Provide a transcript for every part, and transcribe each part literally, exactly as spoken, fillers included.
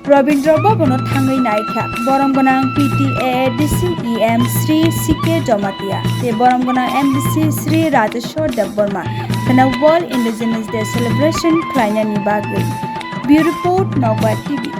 Rabindra Bhavan-o thangwi naikha borom gwnang P T A A D C E M Sri C K Jamatia tei borom gwnang M D C Sri Rajeshwar Debbarma kheno World Indigenous Day celebration khlainani bagwi. Bureau Report, Nokbar T V.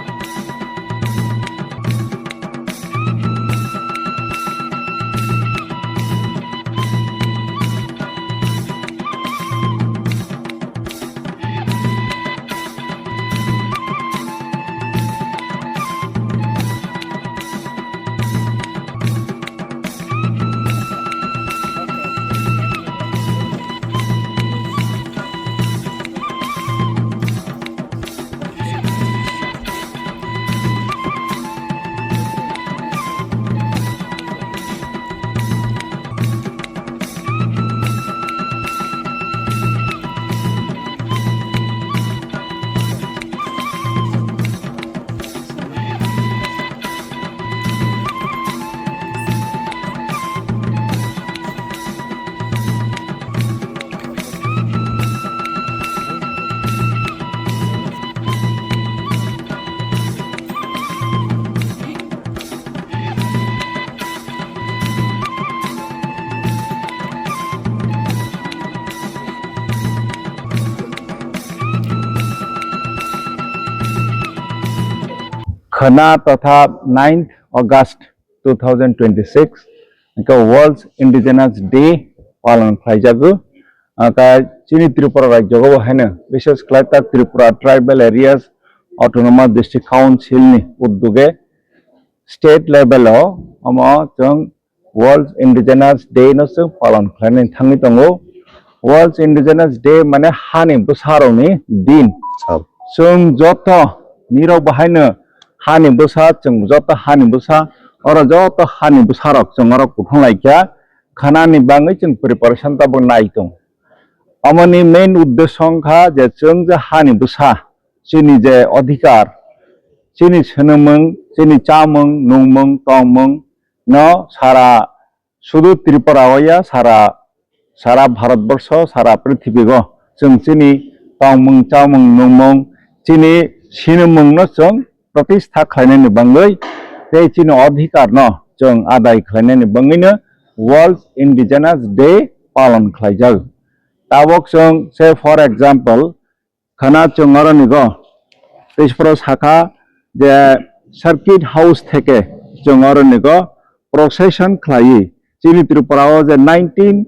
Khwna totha ninth August two thousand twenty-six hwnkhe World Indigenous Day palon khlaijago. Hwnkhe chini Tripura rajyogo bo haino, bises khlai ta Tripura Tribal Areas Autonomous District Council ni uddoge state level o omo chwng World Indigenous Day no chwng palon khlainani thangwi tongo. World Indigenous Day mane hani bwsarokni din. Sal. Chwng joto nirok bahaino hani bwsa, chwng joto hani bwsa, oro joto hani bwsarok chwng oro kuthung laikha, khanani bagwi chwng preparation tabuk nai tongo. Amoni main uddesyo wngkha je chwng je hani bwsa, chini je adhikar, chini swnamung, chini chamung, nungmung, tongmung no sara sudu Tripura o ya, sara, sara Bharat borsho, sara prithibi o chwng chini tongmung, chamung, nungmung, chini sinimung no chwng pratistha khlainani bagwi tei chini adhikar no chwng adai khlainani bagwi no World Indigenous Day palon khlaijak. Tabok chwng se, for example, khana chwng oro nigo, tei phoro sakha je Circuit House theke chwng oro nigo procession khlaiwi chini Tripura o je nineteen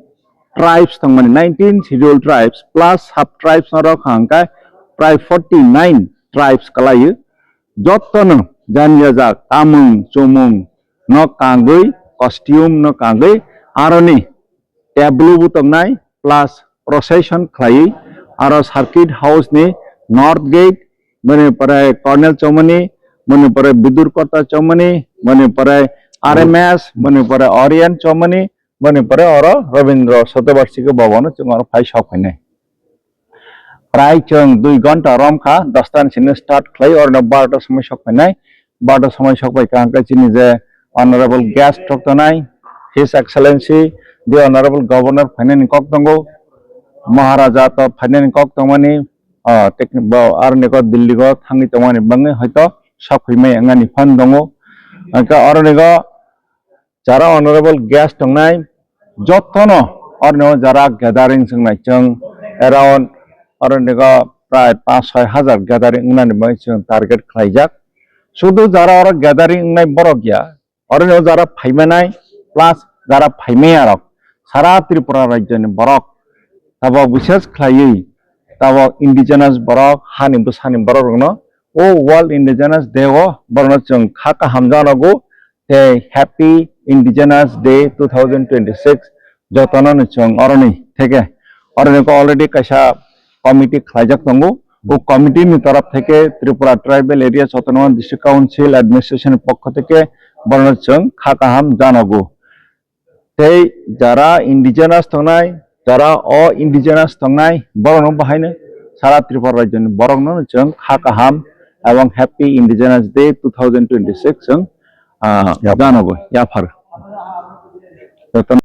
tribes tongmani, nineteen scheduled tribes plus sub tribes no rok hwnkhe prai forty nine tribes kwlaiwi. Jotono jani jajak tamung chumung no kangwi, costume no kangwi, aroni tableau bo tongnai, plus procession khlaiwi, aro Circuit House ni North Gate, mani pore Colonel Chomani, mani pore Bidur Kota Chomani, mani pore R M S, mani pore Orient Chomani, mani pore oro Rabindra Shatovarshiki Bhavan o chwng oro phai sok phainai. Prai chwng dui ghonta rom kha, dosta ni simi start khlai, oro no barota somoi sok phainai. Barota somoi sok pai kha hwnkhe chini je Honorable Guest rok tongnai, His Excellency the Honorable Governor phainani kok tongo, Maharaja to phainani kok tongmani, ah, techni-, bo aroni go Delhi go thangwi tongmani bagwi hoito sok phaimai wngani phan tongo. Hwnkhe aroni go jara honorable guest tongnai, jotono oroni o jara gathering chwngnai chwng around oroni o prai panch soi hajar gathering wngnani bagwi chwng target khlaijak. Sudu jara oro gathering wngnai borok ya, oroni o jara phaimanai plus jara phaimaya rok sara Tripura rajyoni borok, tabok bises khlaiwi tabok indigenous borok, hani bwsani borok rokno o World Indigenous Day o borokno chwng kha kaham janogo. Tei Happy Indigenous Day two thousand twenty-six jotono ni chwng oroni theke, oroni ko already kaisa committee khlaijak tongo. O committee ni torop theke Tripura Tribal Areas Autonomous District Council Administration ni pokho theke borokno chwng kha kaham janogo. Tei jara indigenous tongnai, jara o indigenous tongnai, borokno bahaino sara Tripura rajyoni borokno chwng kha kaham ebong Happy Indigenous Day two thousand twenty-six chwng, ah, yaphar. Janogo, yaphar. Jotono